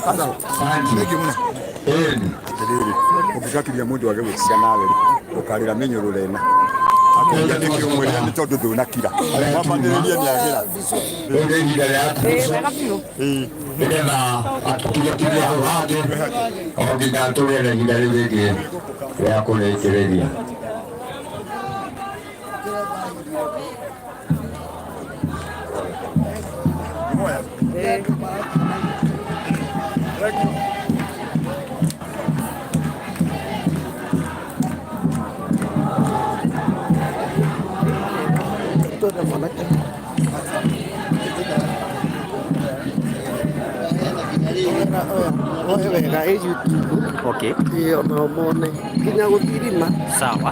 Thengiũ mũno. Atĩrĩrĩ, ũngĩgakiria mũndũ age gũtiga nawe rĩ, ũkarĩra mĩnyũrũra ĩna. Akũria nĩkĩ ũmwĩrire nĩ tondũ ndũnakira. Mwambanĩrĩrie nĩ agĩra. Rĩu nĩ ihinda rĩa Wega biũ. Ĩĩ. Nĩgetha atũkinyũkirie hau hangĩ o nginya tũgĩe na ihinda rĩu rĩngĩ rĩa kũrĩkĩrĩria. Oe wega ĩ YouTube. Okay. Ĩ onao mone nginya gũthirima. Sawa.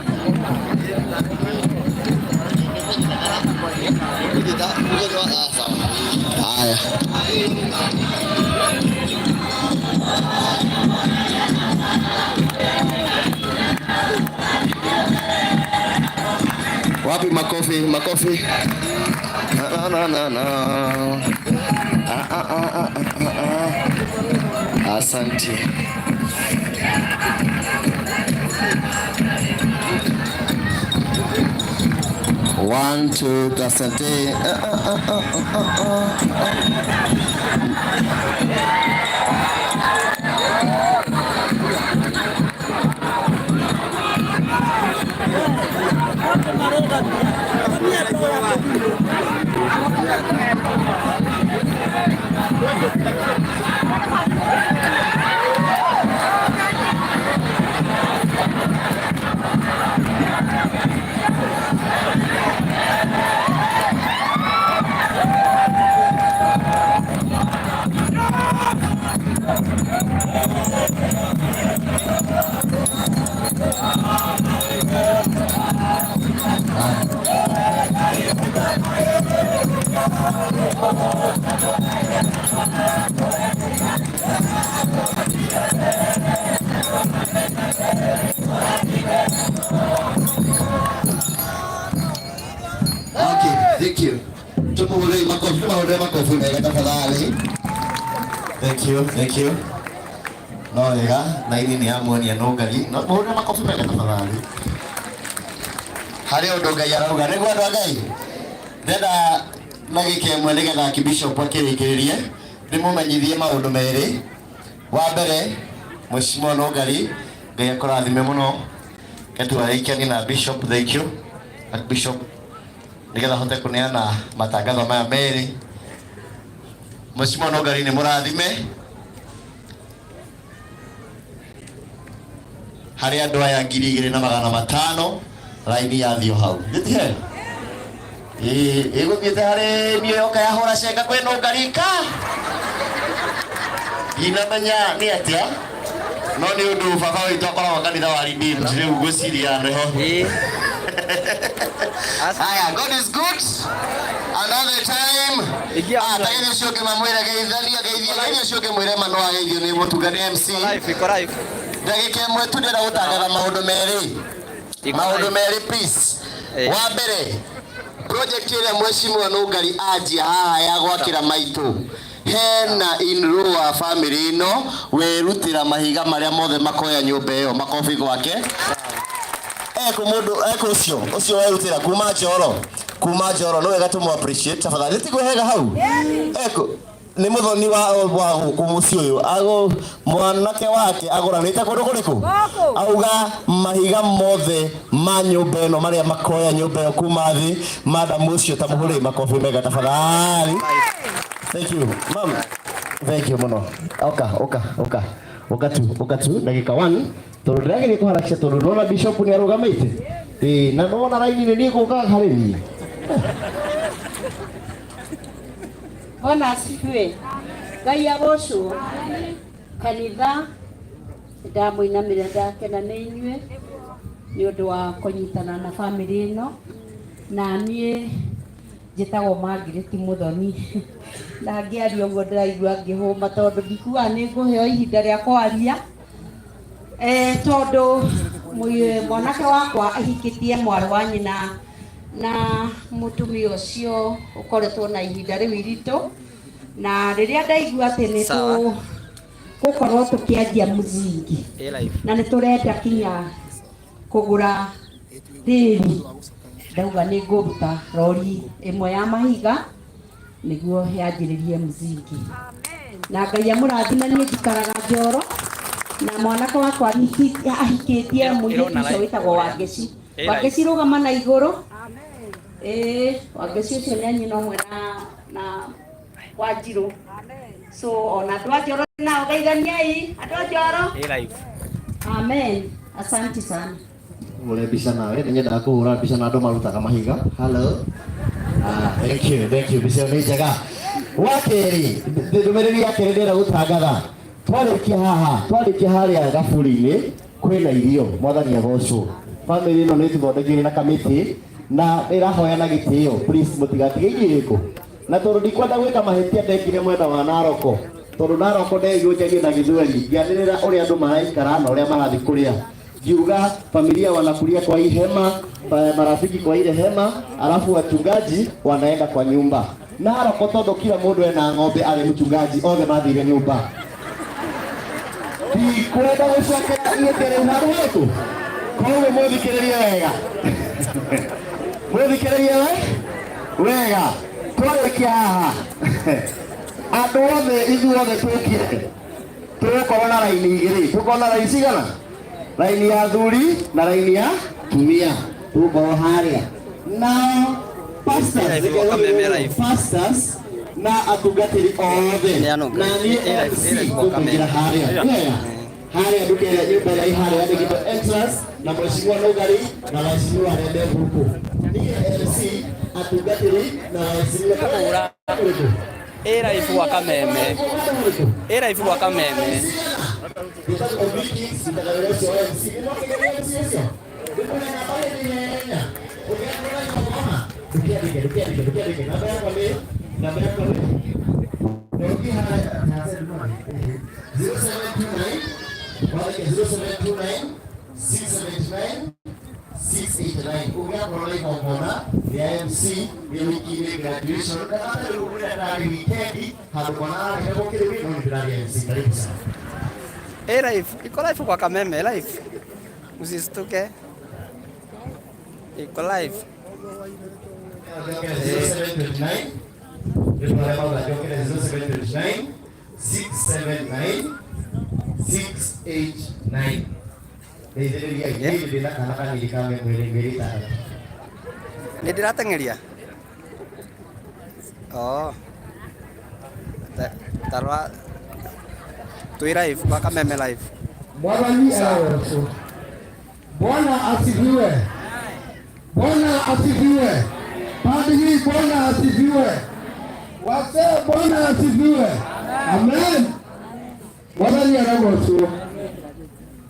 Haya. Wapi makofi? Makofi. Na, na, na, na. Ah, ah, ah, ah, ah, ah. Asante. One, two, asante. Ah, ah, ah, ah, ah, ah. Okay, thank you. Tumuhurei makofi, tumuhurei makofi mega tafadhali. Thank you, thank you. No wega, na ini nĩ amuonia no Ngai. No muhurei makofi mega tafadhali. Harĩ ũndũ Ngai arauga, nĩguo andũ a Ngai. Ndĩrenda na gĩka ĩmwe nĩgetha Archbishop akĩrĩkĩrĩrie, ndĩmũmenyithie maũndũ merĩ. Wa mbere, Mheshimiwa Nũngari, Ngai akũrathime mũno. Reke twarĩkanie na Bishop, thank you. Archbishop nĩgetha hote kũneana matangatho maya merĩ. Mheshimiwa Nũngari nĩ mũrathime. Harĩ andũ aya 2500 raini yathio hau. Gĩtihe? Ĩĩ, ĩgũthiĩte harĩ niĩ yoka yahũra cenga kwĩ Nũngari ka. Ndinamenya nĩ atĩa no nĩ ũndũ baba witũ akoragwo kanitha wa Redeemed rĩu ngwĩciria nĩho. Ĩĩ. Haya, God is good and all the time. Ingia Ah, online. ta geithia ũcio ũngĩ mamwĩre geithania geithia geithia ũcio ũngĩ mwĩre ma no ageithio nĩ mũtungani MC. Live, iko live. Ndagĩka ĩmwe tu ndĩrenda gũtangatha maũndũ merĩ. Iko Maũndũ live. merĩ please. Eh. Wa mbere, project ĩrĩa mheshimiwa Nũngari anjia haha ya gwakĩra maitũ hena inro wa family ĩno wĩrutĩra mahiga marĩa mothe makoya nyũmba ĩyo makobi gwake ekũ mũndũ ekũ ũcio ũcio werutĩra kuma Njoro kuma Njoro nĩ wega tũmũ appreciate tafadhali nĩ hau ekũ nĩ mũthoni wa wa gũkũ mũciĩ ũyũ agũ mwanake wake agũranĩte kũndũ kũrĩkũ auga mahiga mothe ma nyũmba ĩno marĩa makoya nyũmba ĩyo kuma thĩ madam ũcio ta mũhũrĩi makobi mega tafadhali. Thank you mam, thank you mũno. Oka oka oka oka tu oka tu ndagĩka 1 tondũ ndĩrageria kũharakisha tondũ ndona bishop nĩ arũgamĩte. Ĩĩ, na nona raini nĩ niĩ gũkaga harĩ niĩ. Bwana asifiwe. Ngai agocwo. Kanitha ndamũinamĩrĩra ndakena nĩ inyuĩ nĩ ũndũ wa kũnyitana na bamĩrĩ ĩno na niĩ njĩtagwo Margaret Muthoni na ngĩaria ũguo ndĩraigua ngĩhũma tondũ ndikuaga nĩ ngũheo ihinda rĩa kwaria. Tondũ mwanake wakwa ahikĩtie mwarĩ wa nyina na mũtumia ũcio ũkoretwo na ihinda rĩu iritũ na rĩrĩa ndaigua atĩ nĩ Sawa. Gukorwo tukianjia muzingi na nĩ tũrenda kinya kũgũra tĩri. Ndauga nĩ ngũruta rori ĩmwe ya mahiga nĩguo yanjĩrĩrie mzingi. Na Ngai amũrathime. Niĩ njikaraga Njoro na mwanake wakwa ahikĩtie mũirĩtu ũcio wĩtagwo Wangeci. Wangeci, rũgama na igũrũ. Ĩĩ, Wangeci ũcio nĩ anyina ũmwe na Wanjirũ. So ona andũ a Njoro nao geithaniai andũ a Njoro. Amen, asante sana. Hũre mbica nawe, nĩ nyendaga kũhũra mbica na andũ marutaga mahiga. Hello. Ah, thank you, thank you. Mbica ĩyo nĩ njega. Wa kerĩ, ndũmĩrĩri ya kerĩ ndĩrenda gũtangatha, twarĩkia haha, twarĩkia harĩa gaburi-inĩ, kwĩna irio. Mwathani agocwo. Bamĩrĩ ĩno nĩ ĩtũthondekeire na kamĩtĩ na ĩrahoya na gĩtĩo, please mũtigatige irio ĩrĩkũ. Na tondũ ndikwenda gwĩka mahĩtia ndekire mwena wa Naroko, tondũ Naroko nderirwo njarie na Gĩthweri, ngĩanĩrĩra ũrĩa andũ maraikara na ũrĩa marathiĩ kũrĩa, ngiuga familia wanakulia kwa hii hema, marafiki kwa ile hema, alafu wachungaji wanaenda kwa nyumba. Naroko tondũ kila mũndũ ena ng'ombe arĩ mchungaji, othe mathire nyumba. Ndikwenda gũcokera ihĩtia rĩu handũ harĩkũ. Koguo mũthikĩrĩrie wega, mũthikĩrĩrie we wega. Twarĩkia haha, andũ othe, ithuothe tũkire, tũgũkorwo na raini igĩrĩ. Tũgũkorwo na raini cigana? Raini ya athuri na raini ya tumia. Tũgũkorwo harĩa nao pastors, pastors na atungatĩri othe, na niĩ MC tũkũingĩra harĩa wega, harĩa nduka ĩrĩa, nyũmba ĩrĩa ĩ harĩa yandĩkĩtwo entrance na mheshimiwa Nũgari na waheshimiwa arĩa me gũkũ. Niĩ MC, atungatĩri na waheshimiwa. Ĩ live gwa Kameme, ĩ live gwa Kameme. Njĩtagwo Vicky, ndutaga wĩra ũcio wa MC. Nĩ mwakĩgeria MC ũcio? Ndĩkũhe namba ĩrĩ ihenya. Ũngĩakorwo na igongona, ndũkĩandĩke, ndũkĩandĩke, ndũkĩandĩke. Namba yakwa nĩ Ndoki harĩa 0729, wandĩke 0729 679 689. Ũngĩakorwo na igongona rĩa MC, rĩa wiki-inĩ, graduation, kana hata rĩu ũrĩa ndarĩ wikendi handũ mwana ararĩhe gũkĩrĩri, no nĩ ndĩraria MC. Karibu sana. Ĩ live, iko live kwa Kameme live, msistuke, iko live. 0729, ndio wale ambao wanajokera, 0729 679 689. Ndeithĩrĩria niĩ, ndĩna kana kanini ka mĩeri 6. Nĩ ndĩrateng'eria. Oh. Tarwa twĩ live kwa Kameme live. Mwathani arogocwo. Bwana asifiwe. Bwana asifiwe. Pande hii Bwana asifiwe. Wazee, Bwana asifiwe. Amen. Mwathani arogocwo.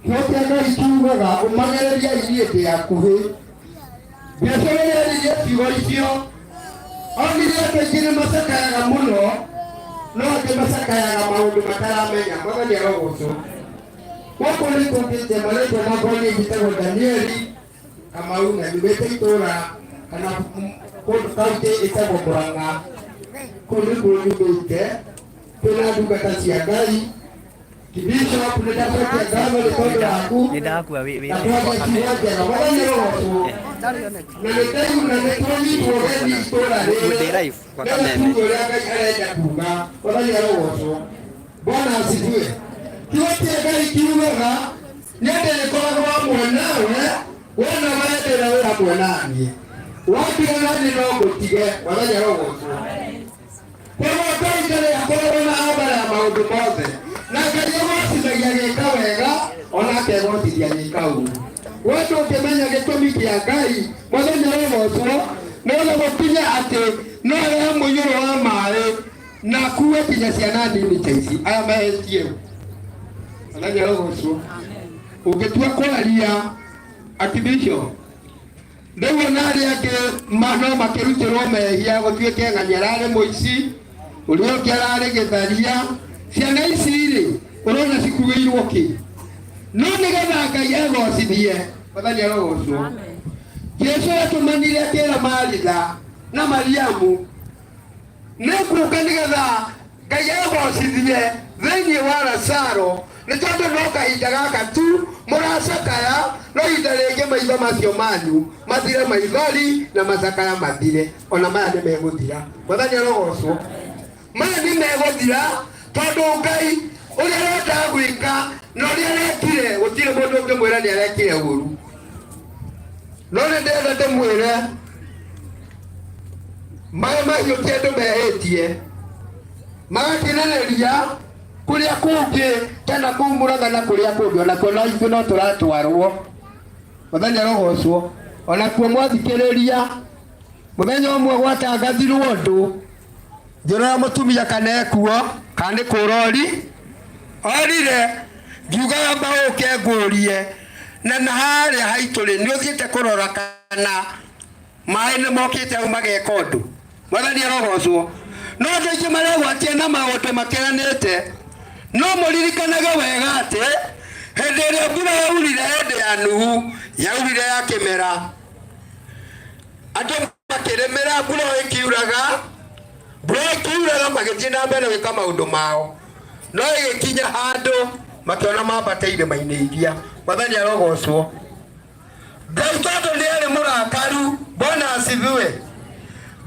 Kĩo kĩa Ngai kiugaga ũmagereria ithiĩ ndĩ hakuhĩ. Biacara yaririe ciugo icio. Onire andũ aingĩ nĩ macakayaga mũno, no angĩ macakayaga maũndũ mataramenya. Mwathani arogocwo. Gũkũ nĩ tũkĩte marĩtwa makwa niĩ njĩtagwo Danieli Kamau na nyumĩte itũũra kana kũndũ kaunti ĩtagwo Murang'a. Kũu nĩkuo nyumĩte. Twĩna ndungata cia Ngai. Bishop, nĩ ndacokia ngatho nĩ tondũ waku Nĩ ndakua wĩ na live kwa twaria Kameme. kiugo njega. Mwathani arogocwo. Na nĩ ndaigua nĩ twanyitwo ũgeni itũũra rĩrĩ. Ndĩ live kwa Nĩgetha Kameme. tuge ũrĩa Ngai arenda kuga. Mwathani arogocwo. Bwana asifiwe. Kiugo kĩa Ngai kiugaga nĩ ndĩrĩkoragwo hamwe nawe wona wendera wĩ hamwe naniĩ, watiga naniĩ no ngũtige. Mwathani arogocwo. Koguo Ngai ndarĩ akoragwo na ambara ya maũndũ mothe, na Ngai agocithagia gĩka wega ona akegocithia gĩka ũru. We ndũngĩmenya gĩtũmi kĩa Ngai. Mwathani arogocwo. Nĩgetha gũkinye atĩ no arehe mũiyũro wa maĩ na kuwe kinya ciana nini ta ici aya mahetie. Mwathani arogocwo. Ũngĩtua kwaria atibisho rĩu ona arĩa angĩ no makĩrutĩrwo mehia, gũtuĩke ng'ania ararĩ mũici, ũrĩa ũngĩ ararĩ gĩtharia. Ciana ici rĩ, ũrona cikuĩirwo kĩ? No nĩgetha Ngai egocithie. Mwathani arogocwo. Jesu atũmanire akĩra Maritha na Mariamu nĩ kuga nĩgetha Ngai egocithie thĩinĩ wa Lazaro nĩ tondũ no kahinda gaka tu mũracakaya, no ihinda rĩngĩ maitho macio manyu mathire maithori na macakaya mathire, ona maya nĩ megũthira. Mwathani arogocwo. Maya nĩ megũthira tondũ Ngai ũrĩa arenda gwĩka na ũrĩa arekire gũtirĩ mũndũ ũngĩmwĩra nĩ arekire ũru. No nĩ ndĩrenda ndĩmwĩre maya mahiũ ti andũ mehĩtie magakinanĩria kũrĩa kũngĩ kana kũu Mũrang'a na kũrĩa kũngĩ, onakuo no ithuĩ no tũratwarwo. Mwathani arogocwo. Onakuo mwathikĩrĩria mũthenya ũmwe gwatangathirwo ũndũ, ngĩrora mũtumia kana ekuo kana nĩ kũra ori orire, ngiuga amba ũke ngũrie na na harĩa haitũ rĩ nĩ ũthiĩte kũrora kana maĩ nĩ mokĩte hau mageka ũndũ. Mwathani arogocwo. No andũ aingĩ maregwatia na maũndũ makeranĩte, no mũririkanage wega atĩ hĩndĩ ĩrĩa mbura yaurire hĩndĩ ya Nuhu, yaurire ya kĩmera, andũ makĩrĩmĩra mbura ĩkiuraga, mbura ĩkiuraga magĩthiĩ na mbere gwĩka maũndũ mao, no ĩgĩkinya handũ makĩona mambate irĩma-inĩ iria. Mwathani arogocwo. Ngai tondũ nĩ arĩ mũrakaru, Bwana asifiwe.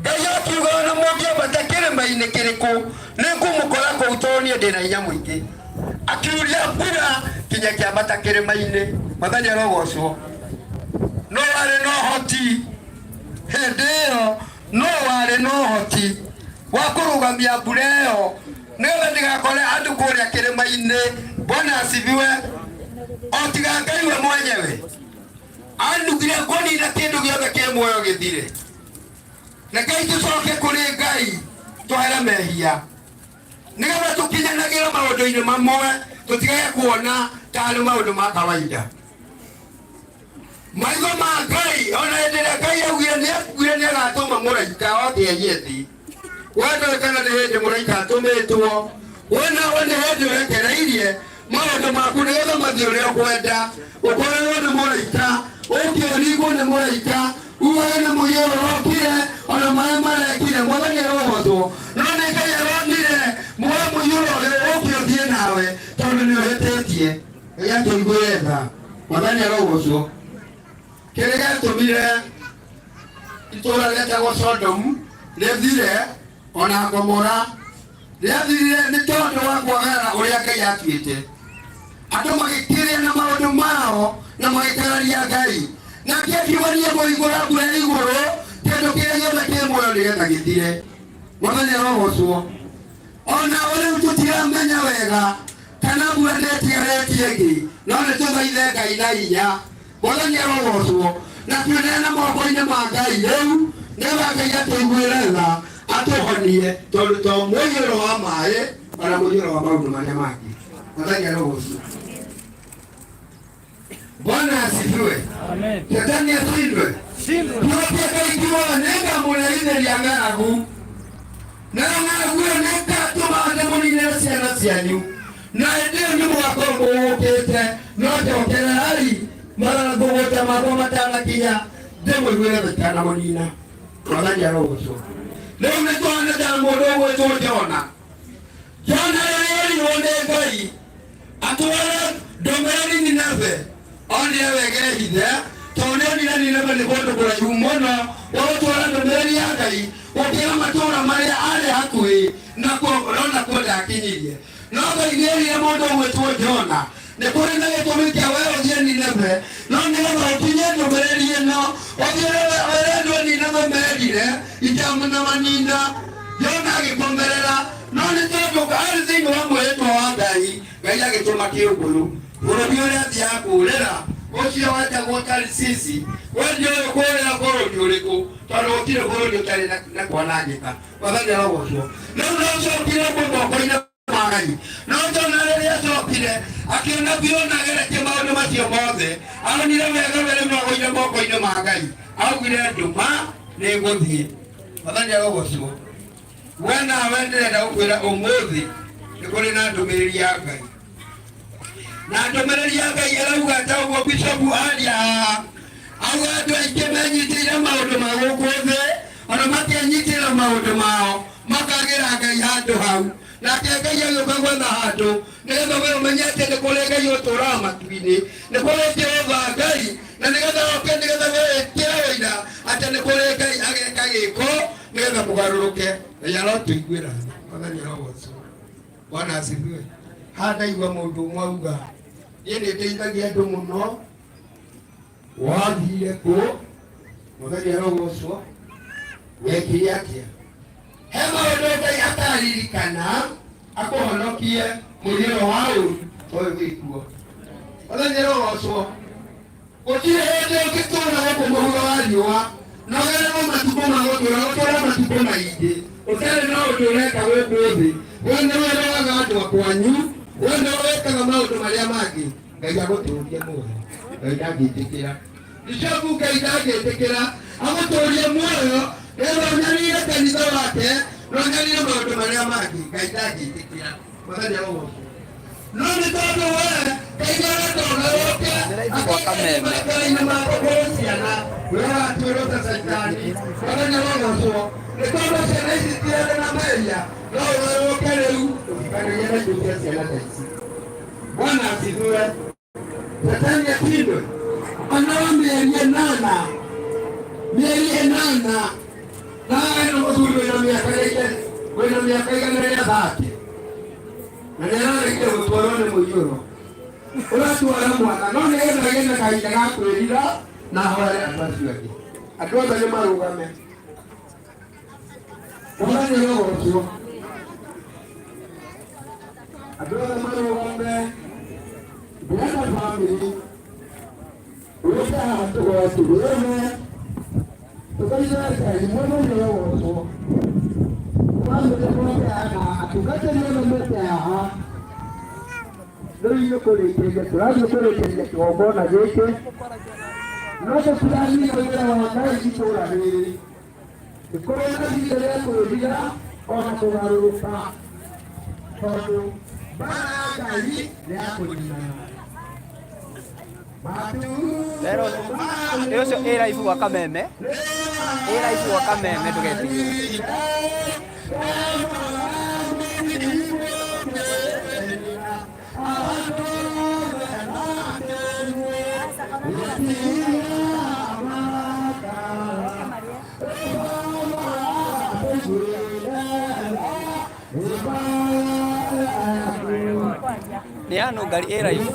Ngai akiuga ona mũngĩambata kĩrĩma-inĩ kĩrĩkũ nĩ ngũmũkora kũu tondũ niĩ ndĩ na hinya mũingĩ. Akiuria mbura kinya kĩambata kĩrĩma-inĩ. Mwathani arogocwo. No warĩ na ũhoti hĩndĩ ĩyo, no warĩ na ũhoti wa kũrũgamia mbura ĩyo nĩgetha ndĩgakore andũ kũrĩa kĩrĩma-inĩ. Bwana asifiwe. O tiga Ngai we mwenyewe anugire kũnina kĩndũ gĩothe kĩ muoyo gĩthire. Rekei tũcoke kũrĩ Ngai tũhere mehia nĩgetha tũkinyanagĩre maũndũ-inĩ mamwe, tũtigage kuona tarĩ maũndũ ma kawaida. Maitho ma Ngai ona hĩndĩ ĩrĩa Ngai augire nĩ augire nĩ agatũma mũraika oke aiye thĩ, we ndũĩ kana nĩ hĩndĩ mũraika atũmĩtwo, we nawe nĩ hĩndĩ ũrekereirie maũndũ maku nĩgetha mathiĩ ũrĩa ũkwenda, ũkorerwo nĩ mũraika, ũke ũringwo nĩ mũraika, ugage nĩ mũiyũro ũrokire ona maĩ marekire. Mwathani arogocwo. No nĩ Ngai aronire muoya mũiyũro ũrĩa ũke ũthiĩ nawe tondũ nĩ ũhĩtĩtie. Ngai atũiguĩre tha. Mwathani arogocwo. Kĩrĩa gĩatũmire itũũra rĩetagwo Sodomu rĩthire ona Gomora rĩathirire nĩ tondũ wa kwagarara ũrĩa Ngai atuĩte. Andũ magĩkĩrĩa na maũndũ mao na magĩkararia Ngai. Nake akiuga niĩ ngũhingũra mbura ya igũrũ kĩndũ kĩrĩa gĩothe kĩ muoyo nĩgetha gĩthire. Mwathani arogocwo. Ona rĩu tũtiramenya wega kana mbura ndĩtigarĩtie ĩngĩ, no nĩ tũthaithe Ngai na hinya. Mwathani arogocwo. Na twĩneane moko-inĩ ma Ngai rĩu nĩgetha Ngai atũiguĩre tha atũhonie, tondũ to mũiyũro wa maĩ ona mũiyũro wa maũndũ marĩa mangĩ. Mwathani arogocwo. Bwana asifiwe. Amen. Shetani ashindwe. Tuotie Ngai kiugaga nĩngamũrehithĩria ng'aragu, nayo ng'aragu ĩyo nĩngatũma ndĩmũninĩre ciana cianyu, na hĩndĩ ĩyo nĩ mũgakorwo mũgũkĩte. No njokererai marangũgũta makwa matanakinya, ndĩmũiguĩre tha itanamũnina. Mwathani arogocwo. Rĩu nĩ tũhana ta mũndũ ũgwĩtwo Jona. Jona rĩrĩa erirwo nĩ Ngai atware ndũmĩrĩri Nineve, onire wega ehithe, tondũ nĩonire Nineve nĩ kũndũ kũraihu mũno wa gũtwara ndũmĩrĩri ya Ngai gũkĩra matũũra marĩa arĩ hakuhĩ nakuo, no nakuo ndakinyirie. No Ngai nĩerire mũndũ ũgwĩtwo Jona, nĩ kũrĩ na gĩtũmi kĩa we ũthiĩ Nineve, no nĩgetha ũkinyie ndũmĩrĩri ĩno, ũthiĩ wĩre andũ a Nineve merire itanamanina. Jona agĩkomerera, no nĩ tondũ arĩ thĩinĩ wa mwĩhĩtwa wa Ngai, Ngai agĩtũma kĩũngũyũ bũrũri ũrĩa athiaga kũũrĩra, ũcio wetagwo Tarisisi. We ndiũĩ kũũrĩra bũrũri ũrĩkũ, tondũ gũtirĩ bũrũri ũtarĩ na kwanangĩka. Mwathani arogocwo. Rĩu no cokire moko-inĩ ma Ngai. No Jona rĩrĩa acokire akĩona biũ na ageretie maũndũ macio mothe, aronire wega we rĩu no agũire moko-inĩ ma Ngai. Augire ndũma nĩ ngũthiĩ. Mwathani arogocwo. We nawe ndĩrenda gũkwĩra ũmũthĩ nĩ kũrĩ na ndũmĩrĩri ya Ngai, na ndũmĩrĩri ya Ngai ĩrauga ta ũguo bishopu aria haha, auga andũ aingĩ menyitĩire maũndũ ma gũkũ thĩ, ona makenyitĩra maũndũ mao makagĩra Ngai handũ hau. Nake Ngai agĩũka gwetha handũ nĩgetha we ũmenye atĩ nĩ kũrĩ Ngai ũtũũraga matu-inĩ, nĩ kũrĩ Jehova Ngai, na nĩgetha oke nĩgetha we wĩkĩre ũira atĩ nĩ kũrĩ Ngai ageka gĩko nĩgetha mũgarũrũke. Ngai arotũiguĩra tha. Mwathani arogocwo. Bwana asifiwe. Haha ndaigua mũndũ ũmwe auga niĩ nĩ ndeithagia andũ mũno, wathire kũ? Mwathani arogocwo. Wekire atĩa? He maũndũ Ngai akaririkana akũhonokie mũiyũro wa ũru ũyũ wĩkuo. Mwathani arogocwo. Gũtirĩ hĩndĩ ũngĩtũũra gũkũ mũhuro wa riũa na ũgererwo matukũ ma gũtũũra ũtũũre matukũ maingĩ ũtarĩ na ũndũ ũreka gũkũ thĩ. We nĩwe ũroraga andũ a kwanyu, we nĩwe wĩkaga maũndũ marĩa mangĩ. Ngai agũtũũrie muoyo. Ngai ndangĩtĩkĩra. Bishopu Ngai ndangĩtĩkĩra agũtũũrie muoyo nĩgetha ũnyarire kanitha wake na ũnyarire maũndũ marĩa mangĩ. Ngai ndangĩtĩkĩra. Mwathani arogocwo. No nĩ tondũ we Ngai nĩarenda ũgarũrũke Ndĩraigua gwa kameme. akĩrĩ mako kũrĩ ciana we ũratuĩrwo ta Caitani. Mwathani arogocwo. Nĩ tondũ ciana ici citirarĩ na mehia no ũgarũrũke rĩu ũtikanagĩe na itũ cia ciana ta ici. Bwana asifiwe. Satani ashindwe. Anawa mĩeri ĩnana na ena mũthuri wĩna mĩaka wĩna mĩaka igana rĩa 30 na nĩararegire gũtwarwo nĩ mũiyũro ũratwara mwana no nĩgetha agĩe na kahinda ga kwĩrira na ahoere andũ acio angĩ. Andũ othe nĩ marũgame. Mwathani arogocwo. Andũ othe marũgame. Ndĩrenda bamĩrĩ ũke haha tũgoe tũrũme tũkaigua Ngai Mwathani arogocwo. Bamĩrĩ moke haha na atungatĩri othe moke haha. Rĩu nĩ kũrĩkĩrĩria tũrathiĩ kũrĩkĩrĩria kĩgongona gĩkĩ no tũtiranina wĩra wa Ngai itũũra rĩrĩ. Nĩ kũrĩ na ihinda rĩa kwĩrira ona kũgarũrũka tondũ mbara ya Ngai nĩ ya kũninana. Rero ĩ ũcio ĩ raibu gwa kameme. Ĩ raibu gwa kameme ndũgetigĩre. Nĩ ya nũngari ĩ raibu.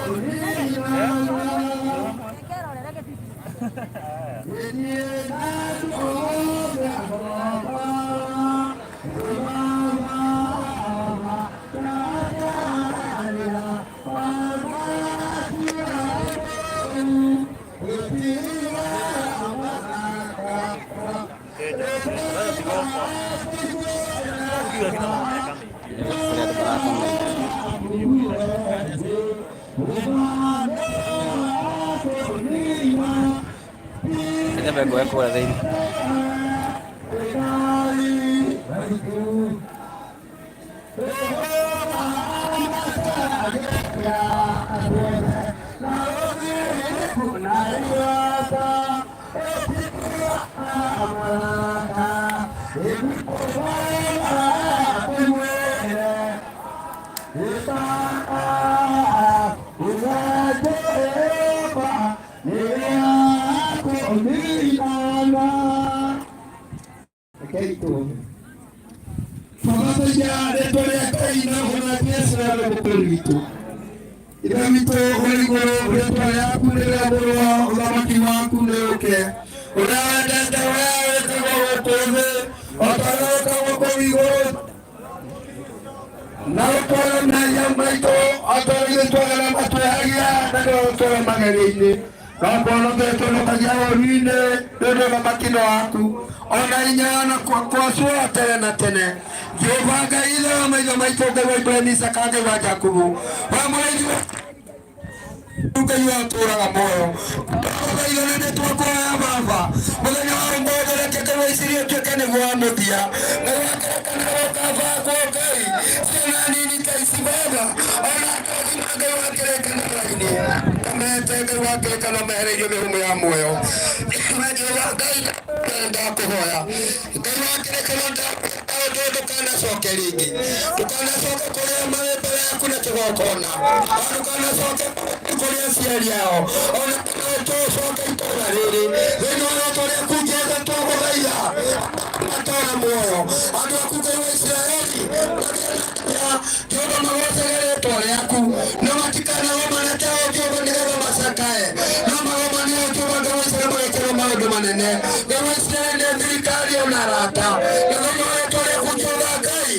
Kũrĩa andũ marakomera. Nyambe ngoe kũrĩa thĩinĩ. Tũgatharia rĩtwa rĩa Ngai na ũhoro Jesu na mũkũri witũ. Ithe witũ ũrĩ igũrũ, rĩtwa rĩaku nĩrĩamũrwo, ũthamaki waku nĩũke. Ũrĩa wendete wee wĩkagwo gũkũ thĩ o ta ũrĩa wĩkagwo kũu igũrũ. Na ũtware mehia maitũ o ta ũrĩa ithuĩ twagĩra matwehagia na ndũgatũtware magerio-inĩ no kũhonokia tũhonokagia ũũru-inĩ nĩ ũndũ ũthamaki nĩ waku ona hinya na kwacwo tene na tene. Jehova Ngai ithe wa maithe maitũ, Ngai wa Ibrahimu, Isaka, Ngai wa Jakubu, wa mũrĩithi wa Ngai wa ũtũũraga muoyo ndagũthaitha na nĩ twakũhoya Baba mũthenya wa ũmũthĩ reke Ngai wa Isiraeli ũtuĩke nĩguo wa mũthia. Ngai wa kĩrĩkanĩro ũkabangwo Ngai ciana nini ta ici Baba ona andũ agima Ngai wa kĩrĩkanĩro-inĩ kamete Ngai wa kĩrĩkanĩro mehereirio mĩhũmũ ya muoyo. We Jehova Ngai ndakũhoya Ngai wa kĩrĩkanĩro ndakũhoya ũndũ Ndũkanacoke rĩngĩ, ndũkanacoke kũrĩa marĩ mbere yaku na kĩgongona, ona ndũkanacoke kũrĩ aciari ao, ona tũcoke itũũra rĩrĩ. Thĩinĩ wa rĩtwa rĩaku Jesũ twagũthaitha, matũũre muoyo andũ aku Ngai wa Isiraeli, Jehova, magocage rĩtwa rĩaku, na matikanagomane tao Jehova, nĩgetha macakae, no magomane Jehova Ngai wa Isiraeli, magekĩrwo maũndũ manene. Ngai wa Isiraeli, nĩ thirikari ona arata, na thĩinĩ wa rĩtwa rĩaku Jehova Ngai,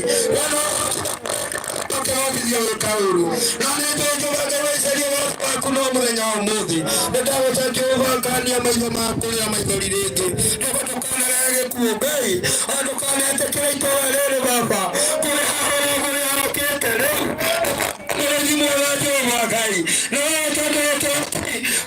ũkĩhotithio gwĩka ũru, na nĩ njũĩ Jehova Ngai wa Isiraeli, ũhoro waku no mũthenya wa ũmũthĩ nĩ ndagũta Jehova ngania maitho maku rĩra maithori rĩngĩ. Jehova, ndũkanarehe gĩkuũ Ngai, ona ndũkanetĩkĩre itũũra rĩrĩ Baba kũrĩ hahoro kũrĩa harokĩte rĩu. Mũrĩithi mwega Jehova Ngai, na wewe tondũ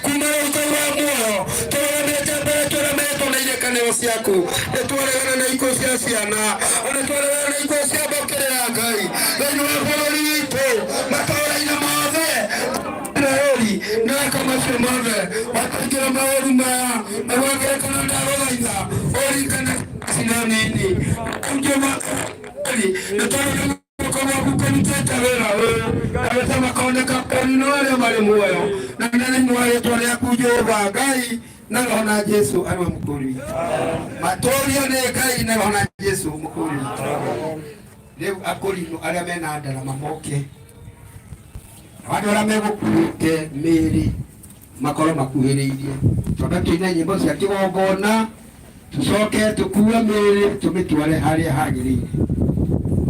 kuma rĩu Ngai wa muoyo, tũrũgamĩte mbere tũremetwo na irĩkanĩro ciaku, nĩ twaregana na ikuũ cia ciana, ona twaregana na ikuũ cia mbũkĩrĩra Ngai thĩinĩ wa bũrũri witũ, matũũra-inĩ mothe Isiraeli, na eka macio mothe wataingĩra maũru maya magwagerekana, ndagũthaitha ũringane cina nini Jehova nĩ tondũ nĩ guoko gwaku kũrutĩte wĩra ũyũ, na makoneka kũrinwo arĩa marĩ muoyo, na nĩ thĩinĩ wa rĩtwa rĩaku Jehova Ngai na Roho na Jesu arĩ we mũkũũri witũ, matũũrio nĩ Ngai na Roho na Jesu mũkũũri witũ. Rĩu akũrinwo arĩa mena ndarama moke, na andũ arĩa megũkuĩte mĩĩrĩ makorwo makuhĩrĩirie, twambe tũine nyĩmbo cia kĩgongona, tũcoke tũkue mĩĩrĩ tũmĩtware harĩa hagĩrĩire.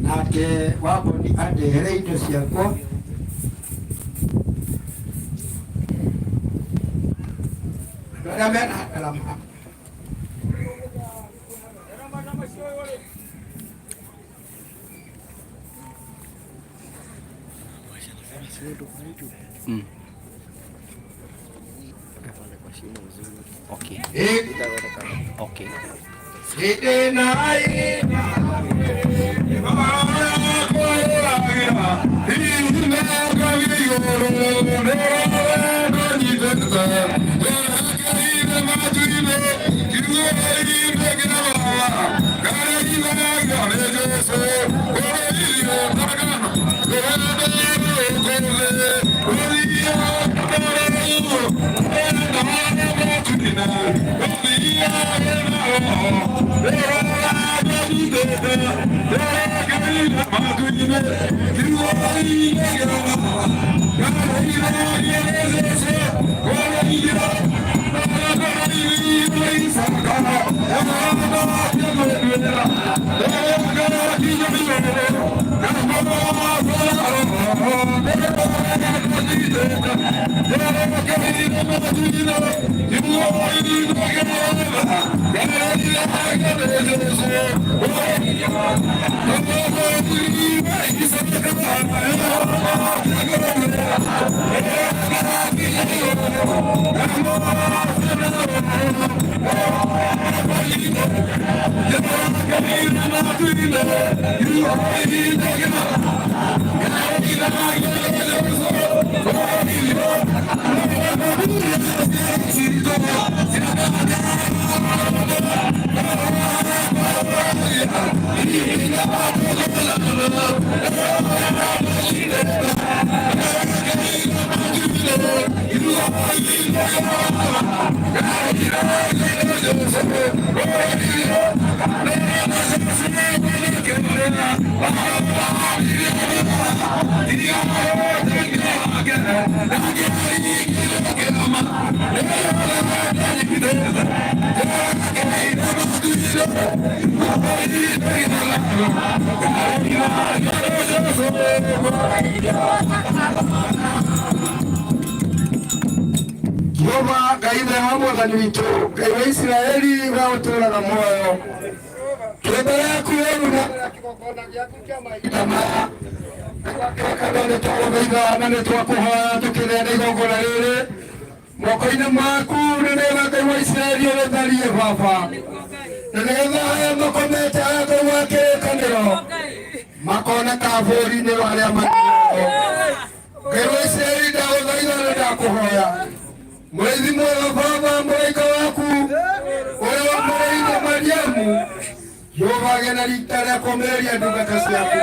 Nake Wamboni andehere indo ciakwa. Andũ arĩa mena ndarama. Okay. Okay. Hĩndĩ na Jehova Ngai ithe wa mwathani witũ, Ngai wa Isiraeli, we ũtũũraga muoyo, twĩ mbere yaku rĩu na kĩgongona gĩaku kĩa mahinda maya, kĩrĩkanĩro, nĩ twagũthaitha na nĩ twakũhoya tũkĩneana igongona rĩrĩ moko-inĩ maku, nĩ nĩgetha Ngai wa Isiraeli ũrĩtharie Baba, na nĩgetha aya makomete aya, Ngai wa kĩrĩkanĩro, makoneka bũrũri-inĩ wa arĩa marĩ. Ngai wa Isiraeli, ndagũthaitha na ndakũhoya, mũrĩithi mwega Baba, mũraika waku ũrĩa wamũrĩire Mariamu, Jehova. Wagĩa na rita rĩa kũũmĩrĩria ndungata ciaku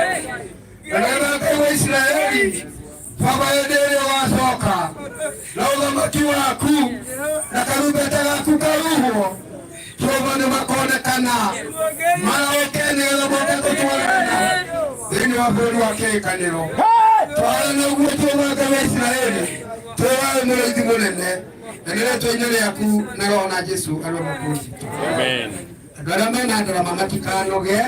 na nĩgetha Ngai wa Isiraeli baba hĩndĩ ĩrĩa ũgacoka na ũthamaki waku na karumbeta gaku kahuhwo Jehova nĩ makonekana maroke nĩgetha moke gũtwarana thĩinĩ wa bũrũri wa kĩrĩkanĩro twarana ũguo Jehova Ngai wa Isiraeli twĩwawe mũrĩithi mũnene na nĩ rĩtwa-inĩ rĩaku na roho na Jesu arĩ mũkũzi Amen. Andũ arĩa mena ndarama matikanoge.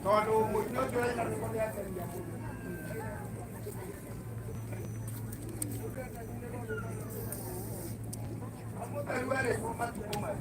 Tondũ mũini ũcio ũraina rwĩmbo nĩageria mũno. Mũtheru arĩ kuo matukũ maya.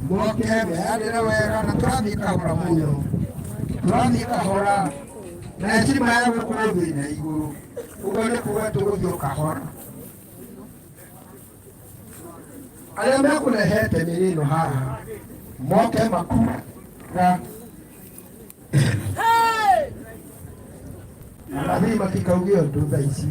Moke meanĩre wega na tũrathiĩ kahora mũno, tũrathiĩ kahora na heshima ya gũkorwo thĩ na igũrũ, ũguo nĩ kuga tũgũthiĩ o kahora. Arĩa mekũrehete mĩrĩ ĩno haha moke makuga anabii matikauge ũndũ thaa ici.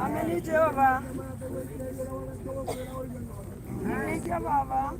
Ameni Jehova. Ameni Baba.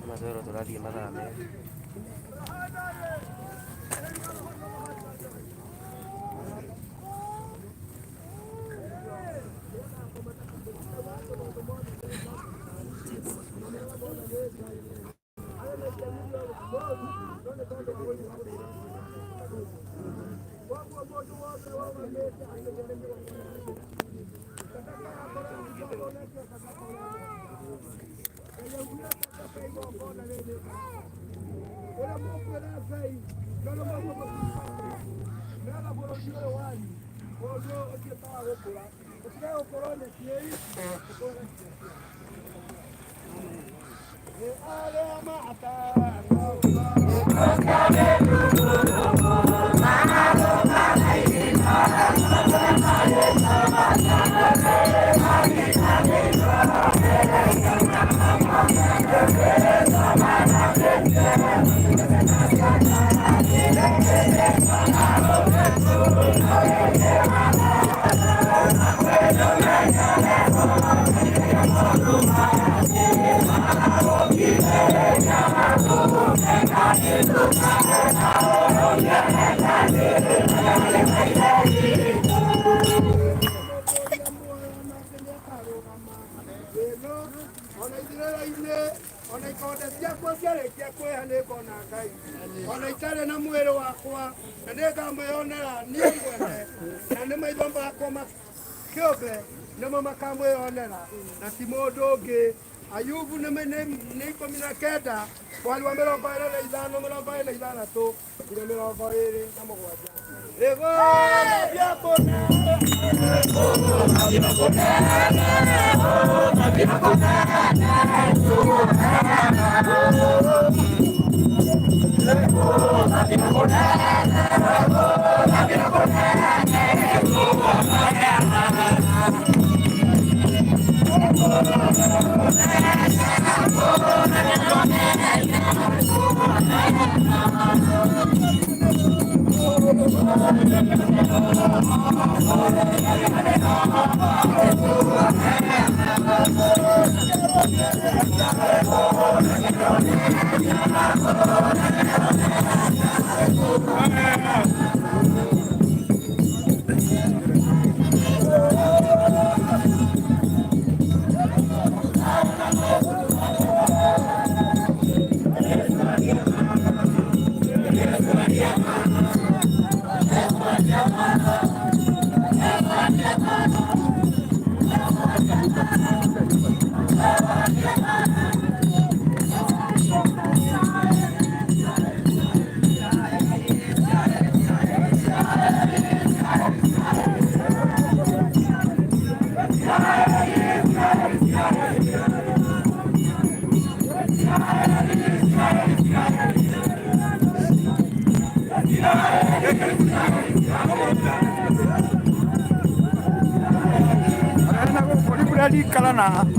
Matwĩrwo tũrathiĩ mathaa merĩ. Ona ikonde ciakwa ciarĩkia kwĩha nĩngona Ngai ona itarĩ na mwĩrĩ wakwa na nĩngamwĩonera niĩ mwene na nĩ maitho makwa kĩũmbe nĩmo makamwĩonera na ti mũndũ ũngĩ. Ayubu nĩ 19 mweri wa 25 26 nginya 27. Na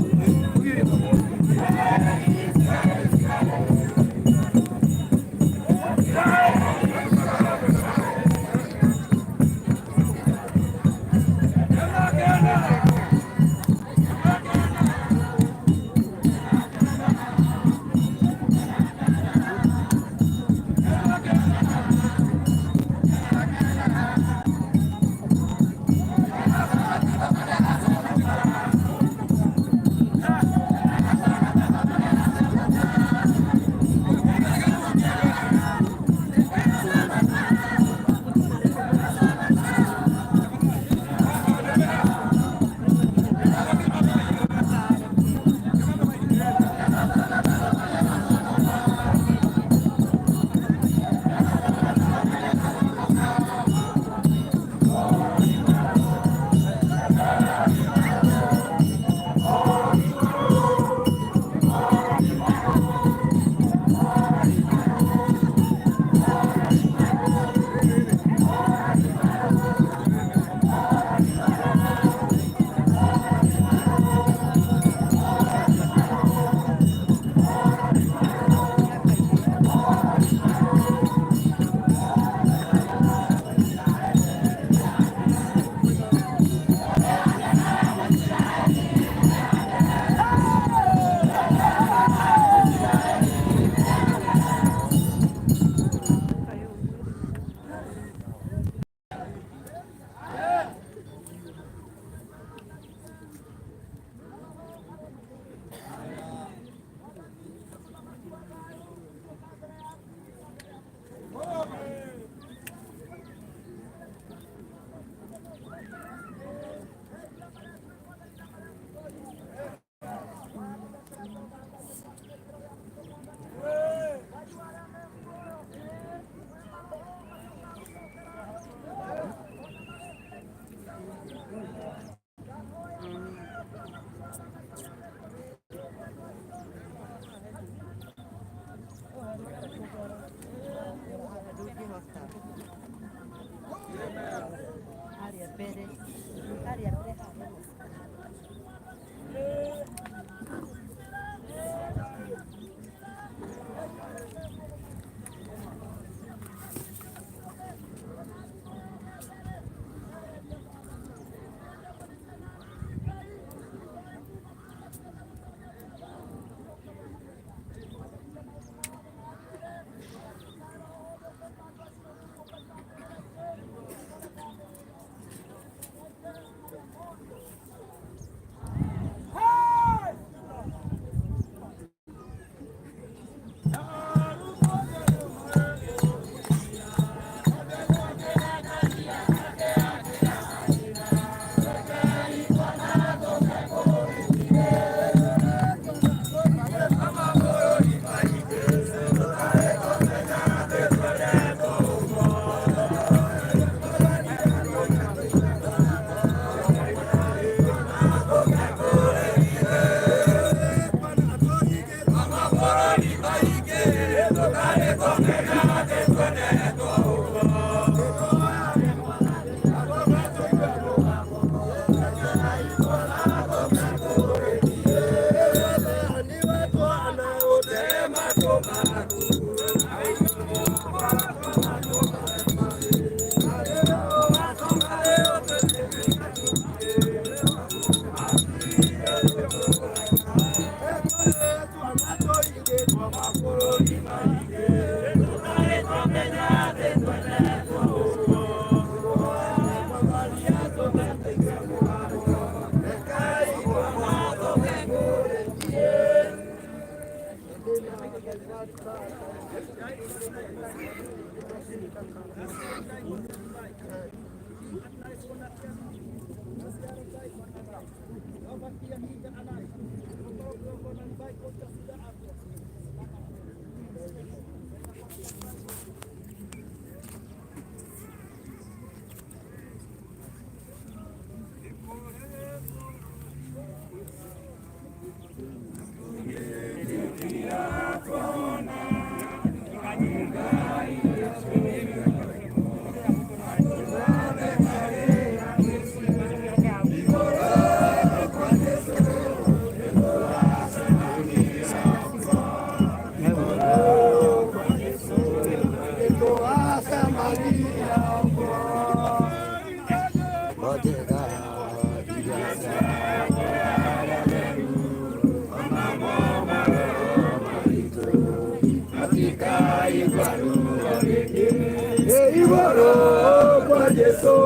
Jesu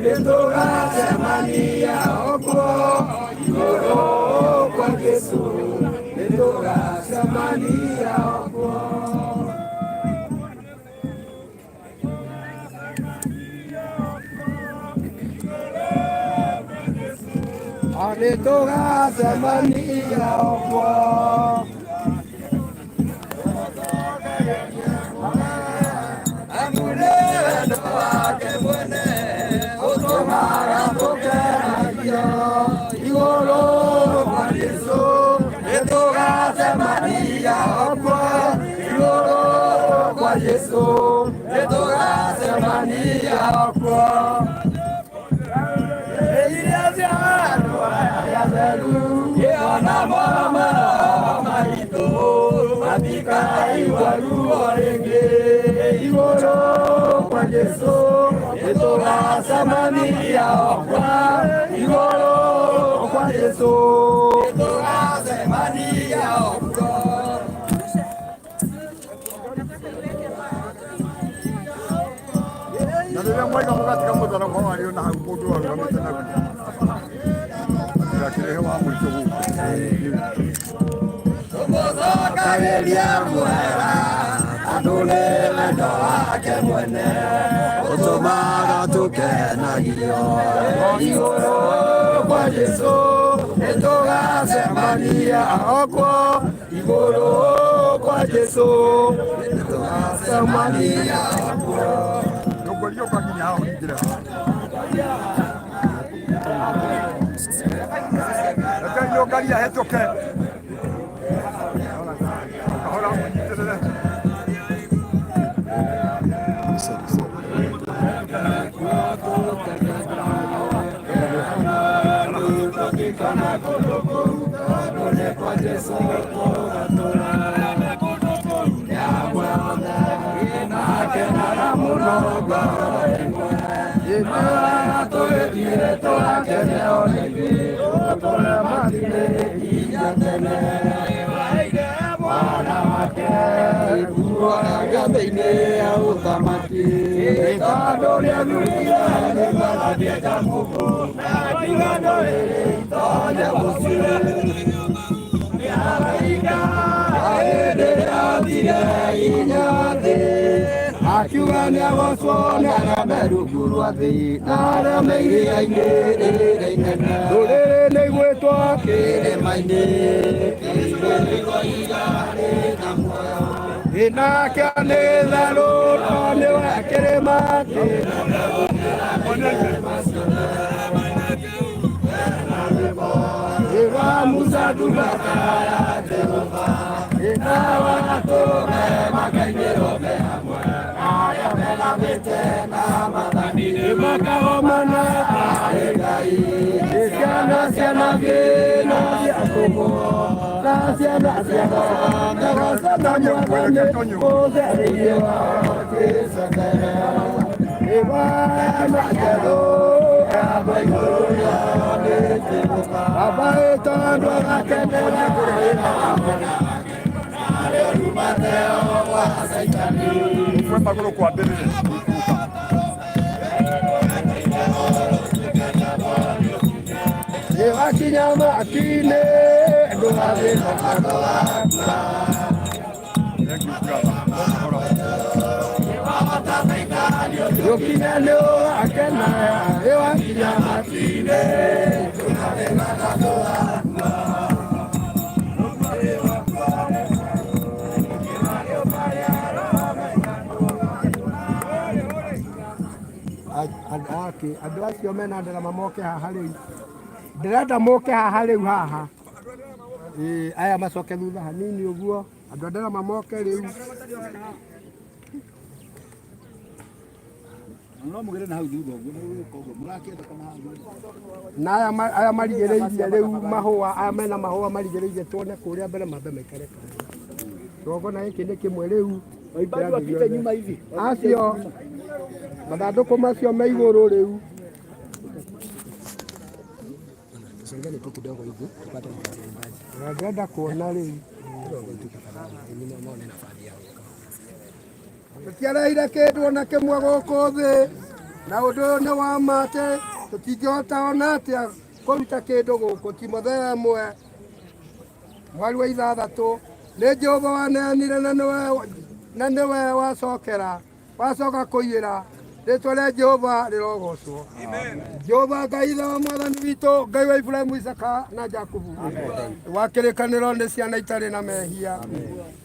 nĩtũgacemania okuo igũrũ kwa Jesu nĩtũgacemania okuo. Nĩtũgacemania okuo. Jesu nĩtũgacemania okuo. Iria cia andũ arĩa atheru ĩona maroho maitũ matikaigua ruo rĩngĩ igũrũ kwa Jesu nĩtũgacemania okuo igũrũ kwa Jesu nĩtũgacemania okuo. Na rĩrĩa mwaiga mũgatiga mũtharaba warĩ ona hau mũndũ arũgamĩte naguo gakĩrehe wa mũico gũkũ. Tũmũcokagĩria muhera andũ nĩ wendo wake mwene ũtũmaga tũkenagio igũrũ kwa Jesu nĩtũgacemania okuo igũrũ kwa Jesu nĩtũgacemania okuo. Ndũngũria ũka nginya haha ũringĩre haha. Reke nyũngaria hetũke. Kahora mũnyitĩrĩre. Akiuga nĩagocwo nĩ arĩa me rungu rwa thĩ na arĩa me iria-inĩ rĩrĩa inene. Ndũrĩrĩ nĩigwĩtwo kĩrĩma-inĩ Nake nĩ therũ no nĩwe kĩrĩma Ĩwa Musa ndungata ya Jehova ĩna watũme makainĩrwo me hamwe arĩa methamĩte na maathani nĩmakagomana harĩ Ngai. Nĩ ciana cia nabii na cia atũmwo na ciana cia ngegocana Mwathani ũtheri-inĩ wao Jesũ Ĩwa njerũ ya igũrũ nĩ Jehova. Baba ĩtondũ agakenera Kwe magũrũ kwambĩrĩre. Ĩwakinya matu-inĩ ndũgathĩna andũ akua. Thank you brother. Kahora. Ũkinya nĩ ũgakena ĩwakinya matu-inĩ ndũgathĩna andũ akua. Andũ acio mena ndarama moke haha rĩu ndĩrenda moke haha rĩu haha. Ĩĩ, aya macoke thutha hanini ũguo andũ a ndarama moke rĩu. No mugere na hau thutha ũguo mũgũka ũguo mũrakĩenda kana hau. Na aya marigĩrĩirie rĩu mahũa aya mena mahũa marigĩrĩirie tuone kũrĩa mbere mambe maikare kando. Kĩgongona gĩkĩ nĩ kĩmwe rĩu. Waimbaji wapite nyuma hivi. Acio mathandũkũ macio me igũrũ rĩu. Tusongeni tu kidogo hivi tupate nafasi ya waimbaji. Na ndĩrenda kuona rĩu. Kidogo tu tafadhali. Wengine waone nafasi yao. Tũtiareire kĩndũ ona kĩmwe gũkũ thĩ. Na ũndũ ũyũ nĩ wa ma atĩ tũtingĩhota ona atĩa kũruta kĩndũ gũkũ. Timotheo 1 mweri wa 6 nĩ Jehova waneanire na nĩwe wacokera wacoka kũiyĩra. Rĩtwa rĩa Jehova rĩrogocwo. Jehova Ngai ithe wa mwathani witũ, Ngai wa Ibrahimu, Isaka na Jakubu, wa kĩrĩkanĩro nĩ ciana itarĩ na mehia.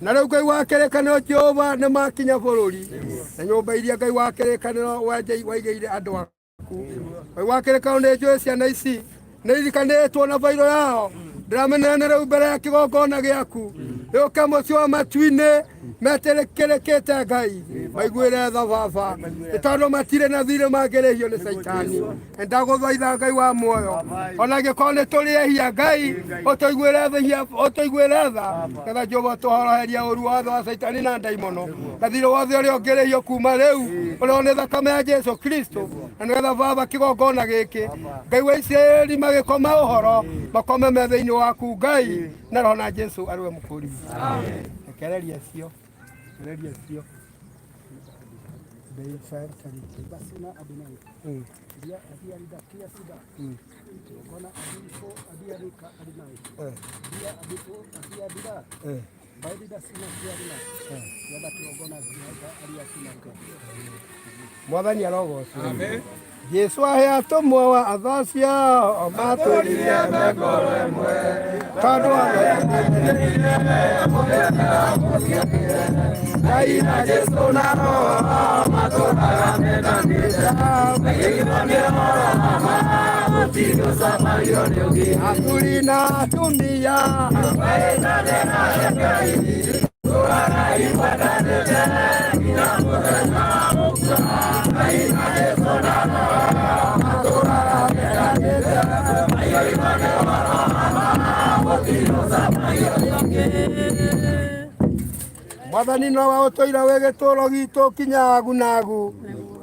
Na rĩu Ngai wa kĩrĩkanĩro Jehova nĩ makinya bũrũri na nyũmba iria Ngai wa kĩrĩkanĩro waigĩire andũ aku. Ngai wa kĩrĩkanĩro nĩ njũĩ ciana ici nĩ irikanĩtwo na bairo yao, ndĩrameneana rĩu mbere ya kĩgongona gĩaku. Rĩũke mũciĩ wa matu-inĩ metĩkĩrĩkĩte Ngai, maiguĩre tha baba, nĩ tondũ matirĩ na thirĩ mangĩrĩhio nĩ Caitani. Ndagũthaitha Ngai wa muoyo, ona angĩkorwo nĩ tũrĩ ehia, Ngai ũtũiguĩre tha, ũtũiguĩre tha, nĩgetha Jehova tũhoroheria ũru wothe wa Caitani na ndaimono na thirĩ wothe ũrĩa ũngĩrĩhio kuma rĩu ũrĩa nĩ thakame ya Jesu Kristo, na nĩgetha baba kĩgongona gĩkĩ Ngai wa Isiraeli magĩkoma ũhoro makome me thĩinĩ waku Ngai na roho na Jesu arĩwe mũkũri. Rekereria cio, rekereria cio. Basina Adonai. Dia Adiaridakia Sida. Kona Adifo Adiarika Adonai. Dia Adifo Adiadida. Baidida Sina Kiarina. Yada Kiogona Jihaga Ariasina. Mwathani arogocwo. Jesu ahe atũmwo wa atha ciao matũrire me ngoro ĩmwe, tondũ Ngai na Jesu na Roho matũraga mendanĩte. Athuri na atumia Mwathani nowe ũtũire wĩ gĩtũũro gitũ kinya agu na agu,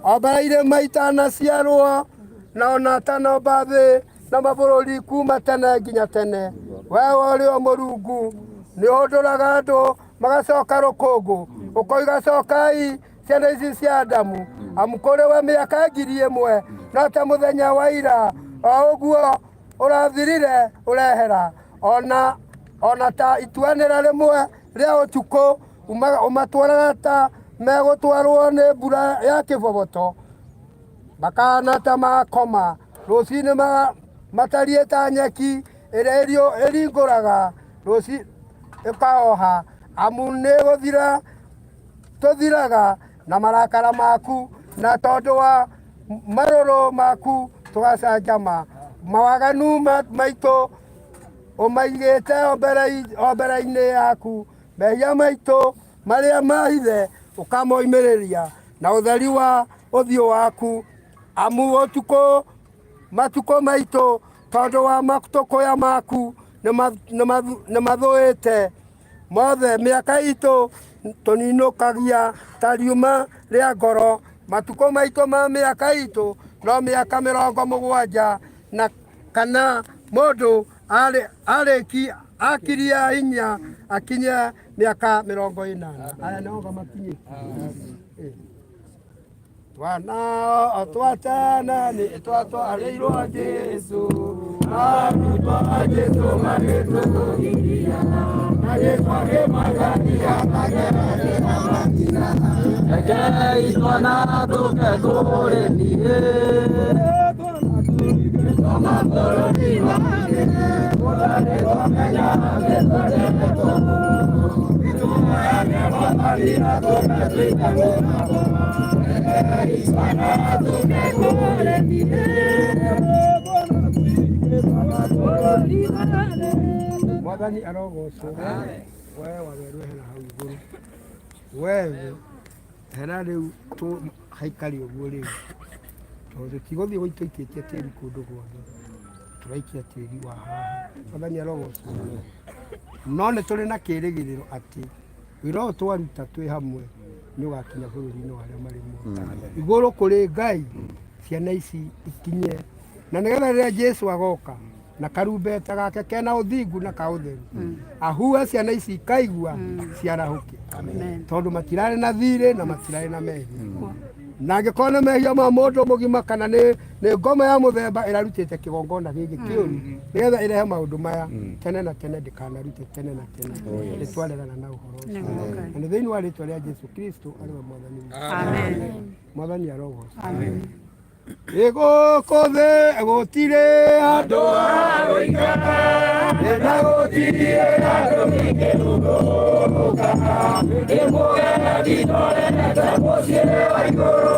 o mbere irĩma itanaciarwo na ona atanomba thĩ na mabũrũri kuma tene nginya tene. Wewe ũrĩ o Mũrungu, nĩ ũhũndũraga andũ magacoka rũkũngũ, ũkoiga cokai ciana ici cia Adamu, amu kũrĩ we mĩaka 1000 no ta mũthenya wa ira, o ũguo ũrathirire ũrehera, ona ta ituanĩra rĩmwe rĩa ũtukũ, ũmatwaraga ta megũtwarwo nĩ mbura ya kĩboboto, makahana ta makoma rũcinĩ, matariĩ ta nyeki ĩrĩa ĩringũraga rũci ĩkahoha, amu nĩ gũthira tũthiraga na marakara maku, na tondũ wa marũrũ maku tũgacanjama. Mawaganu maitũ ũmaigĩte o mbere-inĩ yaku, mehia maitũ marĩa mahithe ũkamoimĩrĩria na ũtheri wa ũthiũ waku, amu ũtukũ matukũ maitũ tondũ wa matũkũya maku nĩ mathũĩte mothe. Mĩaka itũ tũninũkagia ta riuma rĩa ngoro, matukũ maitũ ma mĩaka itũ no mĩaka 70 na kana, mũndũ arĩki akiria hinya akinye mĩaka 80. Aya nĩo makinyĩtie. Twana o twa tene nĩ twatwarĩirwo Jesu, arutwo a Jesu magĩtũhiria, magĩtwakĩmagania Rekei twana tũke kũrĩ niĩ. Mabũrũri mangĩ mũtarĩ kũmenya nĩtwendetwo. Itũmene Mwathani atũme tũikarwo nabo. Rekei twana tũke kũrĩ niĩ. Mabũrũri mangĩ. Mwathani arogocwo. We wawerũ hena hau igũrũ, wewe hena rĩu tũ haikari ũguo rĩu, tondũ tigũthiĩ gũitũikĩtie tĩri kũndũ guothe, tũraikia tĩri wa haha. Mwathani arogocwo. No nĩ tũrĩ na kĩrĩgĩrĩro atĩ wĩra ũyũ twaruta twĩ hamwe nĩ ũgakinya bũrũri-inĩ wa arĩa marĩ muoyo igũrũ kũrĩ Ngai, ciana ici ikinye, na nĩgetha rĩrĩa Jesu agoka na karumbeta gake kena ũthingu na ka ũtheru, ahuhe ciana ici ikaigua ciarahũke, tondũ matirarĩ na thirĩ na matirarĩ na mehia. Na angĩkorwo nĩ mehia ma mũndũ mũgima kana nĩ nĩ ngoma ya mũthemba ĩrarutĩte kĩgongona gĩkĩ kĩũru nĩgetha ĩrehe maũndũ maya tene na tene, ndĩkanarute tene na tene. Nĩ twaregana na ũhoro ũcio na nĩ thĩinĩ wa rĩtwa rĩa Jesu Kristo arĩ we mwathani witũ. Mwathani arogocwo. Ĩ gũkũ thĩ gũtirĩ andũ a gũikara, na gũtirĩ andũ ingĩrugũka. Ndĩmũgendi ndorete mũciĩ wa igũrũ,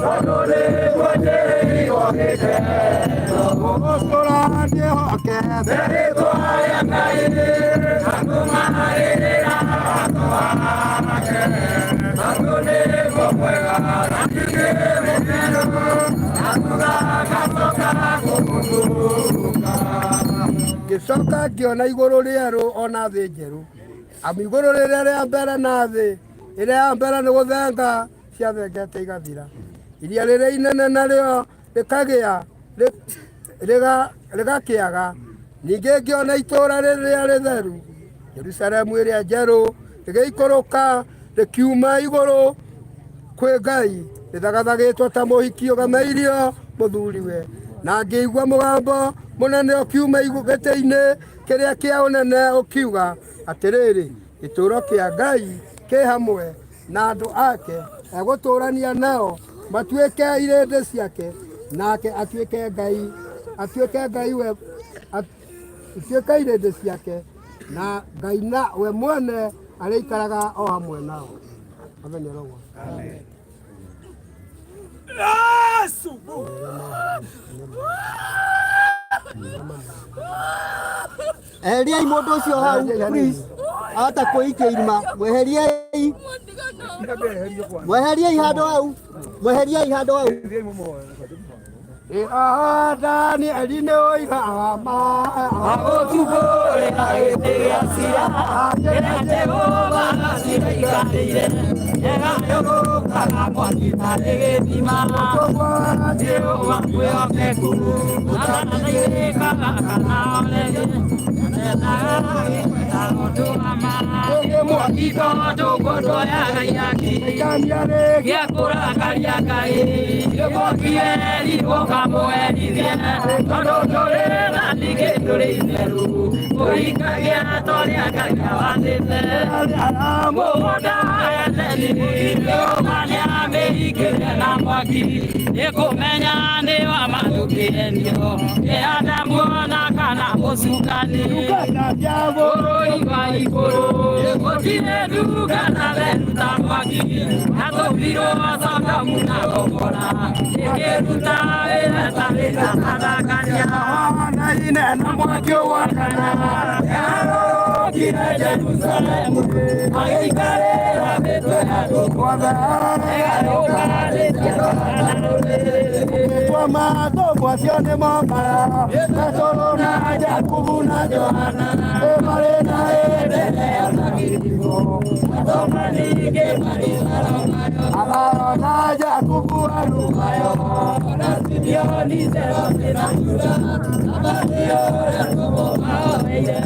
tondũ nĩguo njĩrĩirwo gĩkeno. Gũtũra ndĩhokete rĩtwa rĩa Ngai, na kũmarĩrĩra watho wake, tondũ nĩguo mwega na ningĩ mũtheru, na thutha ngacoka kũmũtuka. Ngĩcoka ngĩona igũrũ rĩerũ ona thĩ njerũ, amu igũrũ rĩrĩa rĩa mbere na thĩ ĩrĩa ya mbere nĩ gũthenga ciathengete igathira. Iria rĩrĩa inene narĩo rĩkagĩa rĩgakĩaga. Ningĩ ngĩona itũũra rĩrĩa rĩtheru, Jerusalemu ĩrĩa njerũ, rĩgĩikũrũka rĩkiuma igũrũ kwĩ Ngai, rĩthagathagĩtwo ta mũhiki ũgemeirio mũthuriwe. Na ngĩigua mũgambo mũnene ũkiuma gĩtĩ-inĩ kĩrĩa kĩa ũnene ũkiuga atĩrĩrĩ, gĩtũũro kĩa Ngai kĩ hamwe na andũ ake, egũtũũrania nao matuĩke irĩndĩ ciake, nake atuĩke Ngai, atuĩke Ngai we ituĩke irĩndĩ ciake, na Ngai na we mwene arĩikaraga o hamwe nao. Mwathani arogocwo. Eheriai mũndũ ũcio hau please. Ahota kwĩikia irima. Mweheriei. Mweheriei handũ hau. Mweheriei handũ hau. Danieli nĩ oigaga ma Agũtubũrĩra gĩtĩ gĩa cira kĩrĩa Jehova aciraikarĩire, ĩgayũrũkaga mwaki tarĩ gĩthima. Jehova mwĩhokeku ũtanateithĩkaga kana orere, endaga ũndũ wa ma. Mwaki tondũ ngũndoyaga ihaki gĩa kũrakaria Ngai, mwaki werirwo kamũherithie, tondũ ndũrĩ na ningĩ ndũrĩ itheru, ũikagia torĩa Ngai awathĩte. Mũgũnda wa Edeni Jehova nĩamĩhingĩre na mwaki, nĩkũmenya nĩ wa mathũkĩenio nĩ Adamu ona kana mũcukani. Bũrũri wa igũrũ gũtirĩ ndungata theru ta mwaki, yatũmbirwo Sodomu na Gomora, ĩkĩruta wĩra ĩtarĩ na mathakania. Na mwaki ũgwakana Yarũrũkire Jerusalemu, agĩikarĩra mĩtwe ya andũ ĩgarũkanĩtie na rũrĩrĩ. Kwa matũ acio nĩ momara Petero na Jakubu na Johana marĩ na Amaro na Jakubu arumayo na Simeoni Zerosi na Juda abatio Yakobo maoire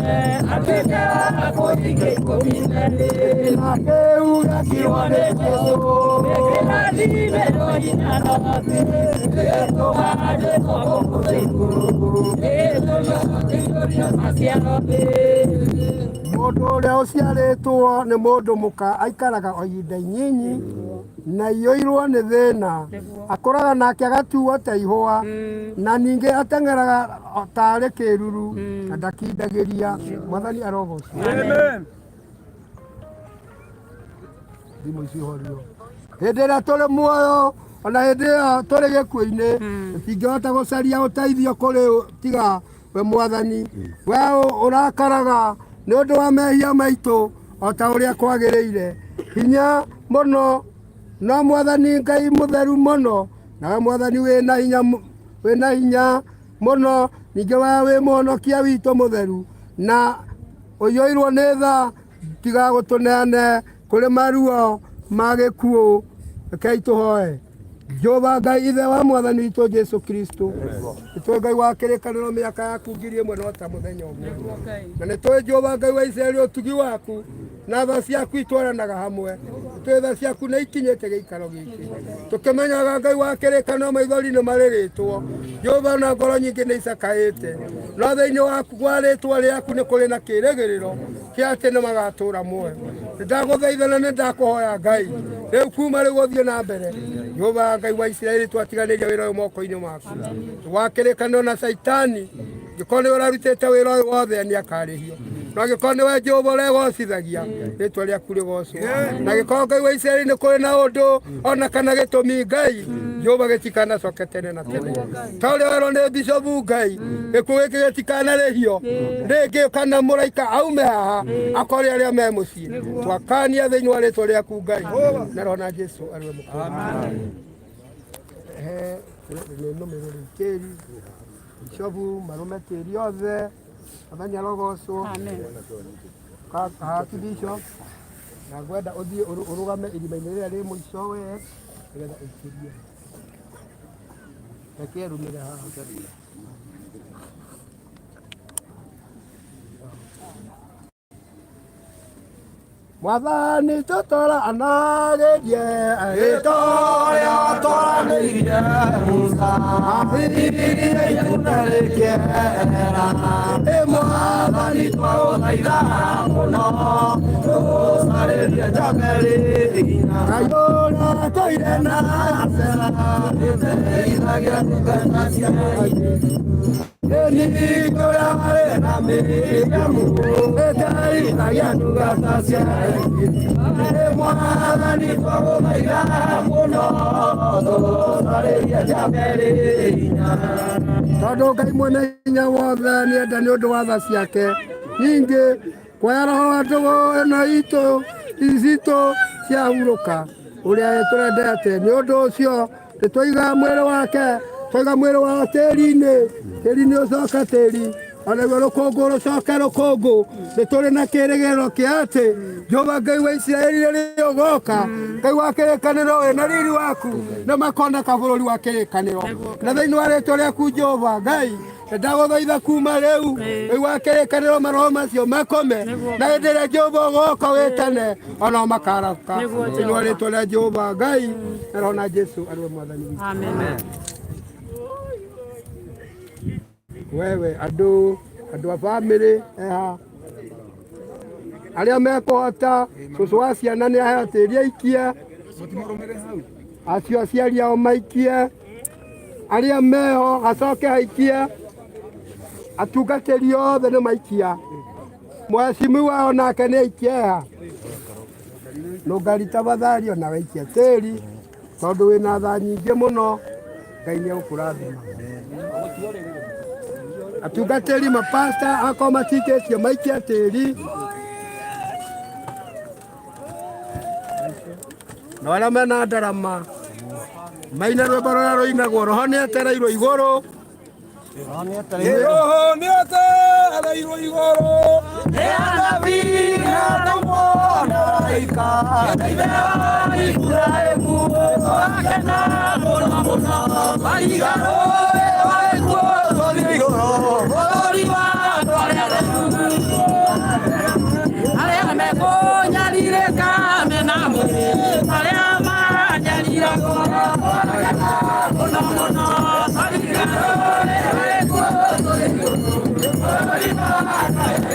atuĩke wa kũhinga ikũmi na erĩ na kĩu gĩkiugo nĩ Jesũ gĩkĩrathimĩrwo hinya na ũhoti gĩgĩtũma Jesũ gũkũ thĩ igũrũ gĩgĩtũma kĩiyũrio maciaro thĩ. Mũndũ ũrĩa ũciarĩtwo nĩ mũndũ mũka aikaraga o ihinda inyinyi na iyũirwo nĩ thĩna, akũraga nake agatuo ta ihũa, na ningĩ ateng'eraga tarĩ kĩruru na ndakindagĩria. Mwathani arogocwo. Thimũ ici horio. Hĩndĩ ĩrĩa tũrĩ muoyo ona hĩndĩ ĩyo tũrĩ gĩkuũ-inĩ, tũtingĩhota gũcaria ũteithio kũrĩ tiga we Mwathani. We ũrakaraga nĩ ũndũ wa mehia maitũ o ta ũrĩa kwagĩrĩire. Hinya mũno no Mwathani Ngai mũtheru mũno, nawe Mwathani wĩna hinya wĩna hinya mũno, ningĩ we wĩ mũhonokia witũ mũtheru na ũiyũirwo nĩ tha, tiga gũtũneane kũrĩ maruo ma gĩkuũ. Rekei tũhoe. Jehova Ngai ithe wa Mwathani witũ Jesu Kristo, nĩtũĩ Ngai wa kĩrĩkanĩro mĩaka yaku 1000 no ta mũthenya ũmwe, na nĩtũĩ Jehova Ngai wa Isiraeli ũtugi waku na tha ciaku itwaranaga hamwe. Tũĩ tha ciaku nĩ ikinyĩte gĩikaro gĩkĩ. Tũkĩmenyaga Ngai wa kĩrĩkanĩro maithori nĩ marĩrĩtwo. Jehova na ngoro nyingĩ nĩ icakaĩte. No thĩinĩ waku gwa rĩtwa rĩaku nĩ kũrĩ na kĩrĩgĩrĩro kĩa atĩ nĩ magatũra muoyo. Nĩ ndagũthaitha na nĩ ndakũhoya Ngai. Rĩu kuma rĩu gũthiĩ na mbere. Jehova Ngai wa Isiraeli twatiganĩria wĩra ũyũ moko-inĩ maku. Wa kĩrĩkanĩro na Caitani angĩkorwo nĩwe ũrarutĩte wĩra ũyũ wothe nĩ akarĩhio. No angĩkorwo nĩwe Jehova ũregocithagia rĩtwa rĩaku rĩgocwo. Na angĩkorwo Ngai wa Isiraeli nĩ kũrĩ na ũndũ ona kana gĩtũmi Ngai Jehova gĩtikanacoke tene na tene. Ta ũrĩa werwo nĩ bishopu Ngai gĩkuũ gĩkĩ gĩtikanarĩhio rĩngĩ kana mũraika aume haha akore arĩa me mũciĩ. Twakania thĩinĩ wa rĩtwa rĩaku Ngai na roho na Jesu arĩwe mũkũrũ. He nĩ nũmĩrĩri tĩri bishopu marume tĩri othe athani arogocwo. Haki bishop na ngwenda ũthiĩ ũrũgame irima-inĩ rĩrĩa rĩ mũico we nĩgetha ũikĩrie. Reke rũmĩre haha. Mwathani tũtoranagĩrie agĩtũrĩa twaranĩirie Musa athiririe itune rĩkĩehera. Ĩ Mwathani twagũthaitha mũno tũgũcarĩrie njamba ĩrĩ hinya. Ngai ũrĩa tũire na Sera ĩteithagia ndungata ciake. Ĩni kũrĩa marĩ na Miriamu ĩteithagia ndungata ciake. Ĩ Mwathani twagũthaitha mũno tũcarĩrie njamba ĩrĩ hinya. Tondũ Ngai mwene hinya wothe nĩenda nĩ ũndũ wa tha ciake nyingĩ kuoya roho wa ndũgũ ĩno itũ citũ ciahurũka ũrĩa tũrendete. Nĩ ũndũ ũcio nĩtwaiga mwĩrĩ wake twaiga mwĩrĩ wa tĩri-inĩ tĩri-inĩ ũcoke tĩri onaguo rũkũngũ rũcoke rũkũngũ. Nĩ tũrĩ na kĩrĩgĩrĩro kĩa atĩ Jehova Ngai wa Isiraeli rĩrĩa ũgoka Ngai wa kĩrĩkanĩro wĩna riri waku nĩ makoneka bũrũri wa kĩrĩkanĩro. Na thĩinĩ wa rĩtwa rĩaku Jehova Ngai ndagũthaitha kuma rĩu Ngai wa kĩrĩkanĩro maroho macio makome na hĩndĩ ĩrĩa Jehova ũgoka wĩtane onao makarauka. Thĩinĩ wa rĩtwa rĩa Jehova Ngai na roho na Jesu arĩwe mwathani witũ. Amen. Wewe andũ a bamĩrĩ eha arĩa mekũhota cũcũ wa ciana nĩ aheo tĩri aikie acio aciari ao maikie arĩa meho acoke aikie atungatĩri othe nĩ maikia mheshimiwa onake nĩ aikie eha Nũngari tafadhali ona waikia tĩri tondũ wĩna tha nyingĩ mũno Ngai nĩ egũkũrathima. Atungatĩri mapasta akorwo matikĩtie maikie tĩri na arĩa mena ndarama maine rwĩmbo rũrĩa rũinagwo roho nĩ etereirwo igũrũ. Roho nĩ etereirwo igũrũ nĩ anabii na atũmwo na araika. Ithe wa Iburahĩmu twakena mũno mũno mariganũ wĩkuo tũthiĩ igũrũ bũrũri wa andũ arĩa atheru. Arĩa mekũnyarirĩka mena mwĩrĩ arĩa manyariragwo twakena mũno mũno mariganũ wĩkuo tũthiĩ igũrũ bũrũri wa andũ arĩa